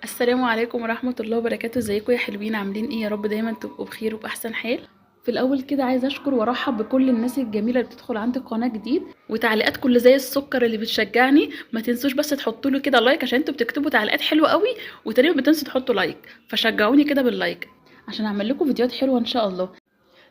السلام عليكم ورحمة الله وبركاته. ازيكم يا حلوين؟ عاملين ايه؟ يا رب دايما تبقوا بخير وبأحسن حال. في الاول كده عايزه اشكر وارحب بكل الناس الجميلة اللي بتدخل عندي القناة جديد، وتعليقاتكم اللي زي السكر اللي بتشجعني. ما تنسوش بس تحطوا له كده like، عشان انتوا بتكتبوا تعليقات حلوة قوي وتقريبا بتنسوا تحطوا like، فشجعوني كده بال like عشان اعمل لكم فيديوهات حلوة ان شاء الله.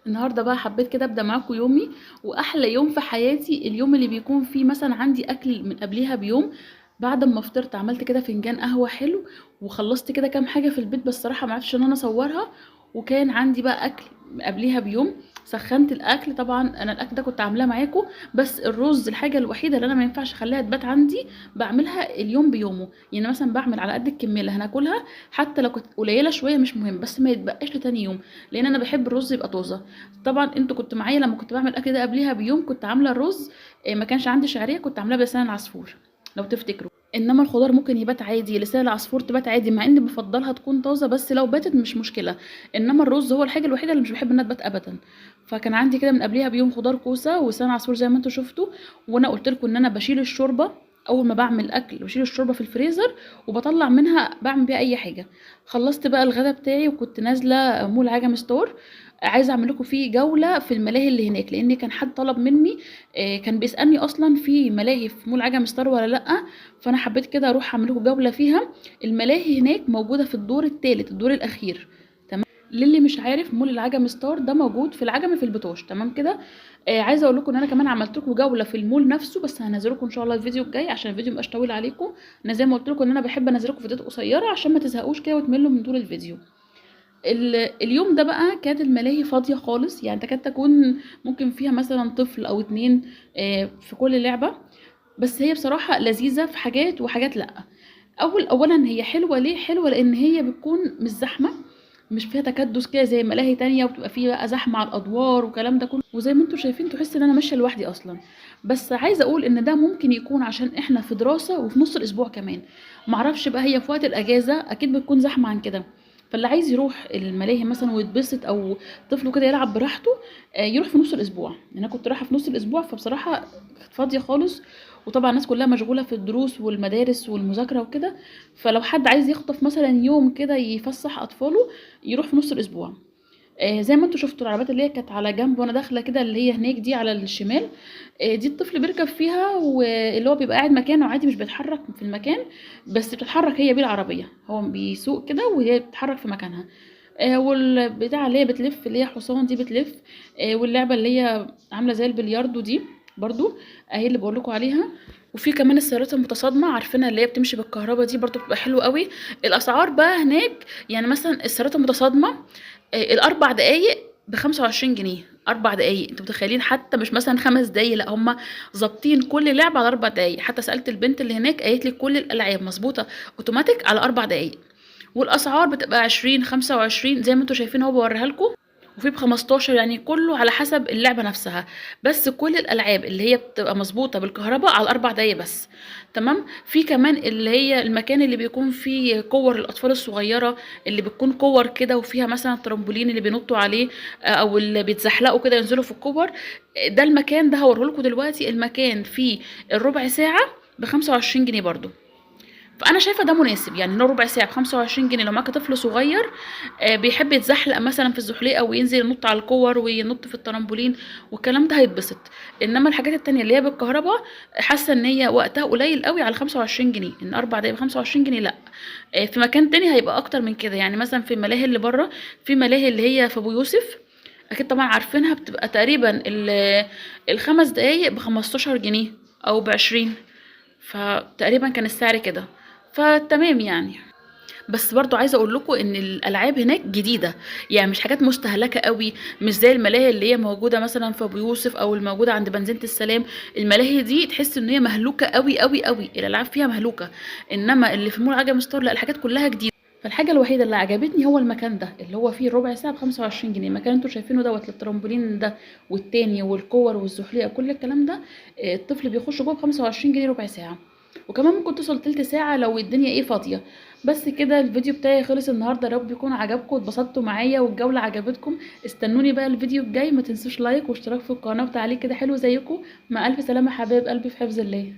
النهارده بقى حبيت كده ابدا معاكم يومي، واحلى يوم في حياتي اليوم اللي بيكون فيه مثلا عندي اكل من قبليها بيوم. بعد ما فطرت عملت كده فنجان قهوة حلو، وخلصت كده كام حاجة في البيت، بس الصراحة ما عرفتش ان انا اصورها. وكان عندي بقى اكل قبليها بيوم، سخنت الاكل. طبعا انا الاكل ده كنت عاملاه معاكم، بس الرز الحاجة الوحيدة اللي انا ما ينفعش اخليها تبات عندي، بعملها اليوم بيومه. يعني مثلا بعمل على قد الكمية اللي هناكلها، حتى لو كانت قليله شوية مش مهم، بس ما يتبقاش لتاني يوم، لان انا بحب الرز يبقى طازة. طبعا انتوا كنتوا معايا لما كنت بعمل الاكل ده قبليها بيوم، كنت عامله الرز، ما كانش عندي شعرية، كنت عاملاه بلسان العصفور لو تفتكروا. انما الخضار ممكن يبات عادي، لسان العصفور تبات عادي، مع اني بفضلها تكون طازة، بس لو باتت مش مشكلة. انما الرز هو الحاجة الوحيدة اللي مش بحب انها تبات ابدا. فكان عندي كده من قبليها بيوم خضار كوسة ولسان عصفور زي ما انتم شفتوا. وانا قلت لكم ان انا بشيل الشوربة اول ما بعمل اكل، بشيل الشوربة في الفريزر وبطلع منها بعمل بيها اي حاجة. خلصت بقى الغدا بتاعي وكنت نازله مول عجم ستار، عايزه اعمل لكم فيه جولة في الملاهي اللي هناك، لان كان حد طلب مني، كان بيسالني اصلا في ملاهي في مول عجم ستار ولا لا، فانا حبيت كده اروح اعمل لكم جولة فيها. الملاهي هناك موجودة في الدور الثالث، الدور الاخير، تمام. للي مش عارف مول العجم ستار ده موجود في العجمي في البطوش، تمام كده. عايزه اقول لكم ان انا كمان عملت لكم جولة في المول نفسه، بس هنزل لكم ان شاء الله الفيديو الجاي عشان الفيديو ميبقاش طويل عليكم. انا زي ما قلت لكم ان انا بحب انزل لكم فيديوهات قصيرة عشان ما تزهقوش كده وتملوا من طول الفيديو. اليوم ده بقى كانت الملاهي فاضية خالص، يعني تكاد تكون ممكن فيها مثلا طفل او اتنين في كل لعبه، بس هي بصراحة لذيذة في حاجات وحاجات لا. اولا هي حلوة ليه؟ حلوة لان هي بتكون مش زحمة، مش فيها تكدس كده زي ملاهي تانية، وبتبقى فيه بقى زحمة على الادوار والكلام ده كله. وزي ما انتم شايفين تحس ان انا ماشية لوحدي اصلا. بس عايزه اقول ان ده ممكن يكون عشان احنا في دراسة وفي نص الاسبوع كمان، معرفش بقى هي في وقت الاجازة اكيد بتكون زحمة عن كده. فاللي عايز يروح الملاهي مثلا ويتبسط او طفله كده يلعب براحته، يروح في نص الاسبوع. انا كنت رايحة في نص الاسبوع، فبصراحة كانت فاضية خالص، وطبعا الناس كلها مشغولة في الدروس والمدارس والمذاكرة وكده. فلو حد عايز يخطف مثلا يوم كده يفسح اطفاله يروح في نص الاسبوع. زي ما انتوا شفتوا العربيات اللي هي كانت على جنب وانا داخله كده، اللي هي هناك دي على الشمال، دي الطفل بيركب فيها، واللي هو بيبقى قاعد مكانه عادي مش بيتحرك في المكان، بس بتتحرك هي بيه العربية، هو بيسوق كده وهي بتتحرك في مكانها. والبتاع اللي هي بتلف اللي هي حصان دي بتلف، واللعبة اللي هي عامله زي البلياردو دي برضو اهي اللي بقول لكم عليها. وفي كمان السيارات المتصادمه عارفينها اللي هي بتمشي بالكهرباء دي برضو بتبقى حلوة قوي. الاسعار بقى هناك يعني مثلا السيارات المتصادمه، الاربع دقايق ب25 جنيه، 4 دقايق، انتوا متخيلين؟ حتى مش مثلا 5 دقايق، لا هم ظابطين كل لعبه على 4 دقايق. حتى سالت البنت اللي هناك قالت لي كل الالعاب مظبوطة اوتوماتيك على 4 دقايق. والاسعار بتبقى 20 25 زي ما انتوا شايفين اهو بوريها لكم، وفي ب15، يعني كله على حسب اللعبة نفسها. بس كل الالعاب اللي هي بتبقى مظبوطة بالكهرباء على 4 دقايق بس، تمام. في كمان اللي هي المكان اللي بيكون فيه كور الاطفال الصغيرة، اللي بتكون كور كده وفيها مثلا الترامبولين اللي بينطوا عليه، او اللي بيتزحلقوا كده ينزلوا في الكور، ده المكان ده هوريه لكم دلوقتي. المكان فيه الربع ساعة ب25 جنيه برضو، فانا شايفه ده مناسب. يعني هنا ربع ساعة ب25 جنيه لو معاك طفل صغير، بيحب يتزحلق مثلا في الزحليقه وينزل ينط على الكور وينط في الترامبولين والكلام ده هيتبسط. انما الحاجات التانية اللي هي بالكهرباء حاسه ان هي وقتها قليل قوي على 25 جنيه، ان 4 دقايق ب25 جنيه لا. في مكان تاني هيبقى اكتر من كده. يعني مثلا في الملاهي اللي بره، في ملاهي اللي هي في ابو يوسف اكيد طبعا عارفينها، بتبقى تقريبا الخمس دقايق ب15 جنيه او ب20، فتقريبا كان السعر كده، فتمام يعني. بس برضو عايزه اقول لكم ان الالعاب هناك جديدة، يعني مش حاجات مستهلكه قوي، مش زي الملاهي اللي هي موجودة مثلا في ابو يوسف او الموجودة عند بنزينة السلام. الملاهي دي تحس ان هي مهلوكه قوي قوي قوي، الالعاب فيها مهلوكه. انما اللي في مول عجم ستار لا، الحاجات كلها جديدة. فالحاجه الوحيدة اللي عجبتني هو المكان ده اللي هو فيه ربع ساعة ب25 جنيه، المكان انتوا شايفينه دوت للترامبولين ده والتاني والكور والزحليقه كل الكلام ده، الطفل بيخش جوه ب25 جنيه ربع ساعة، وكمان ممكن توصل تلت ساعة لو الدنيا ايه فاضية. بس كده الفيديو بتاعي خلص النهارده، يا رب يكون عجبكم واتبسطتوا معايا والجوله عجبتكم. استنوني بقى الفيديو الجاي، ما تنسوش like واشتراك في القناة وتعليق كده حلو زيكم. مع الف سلامه حبايب قلبي، في حفظ الله.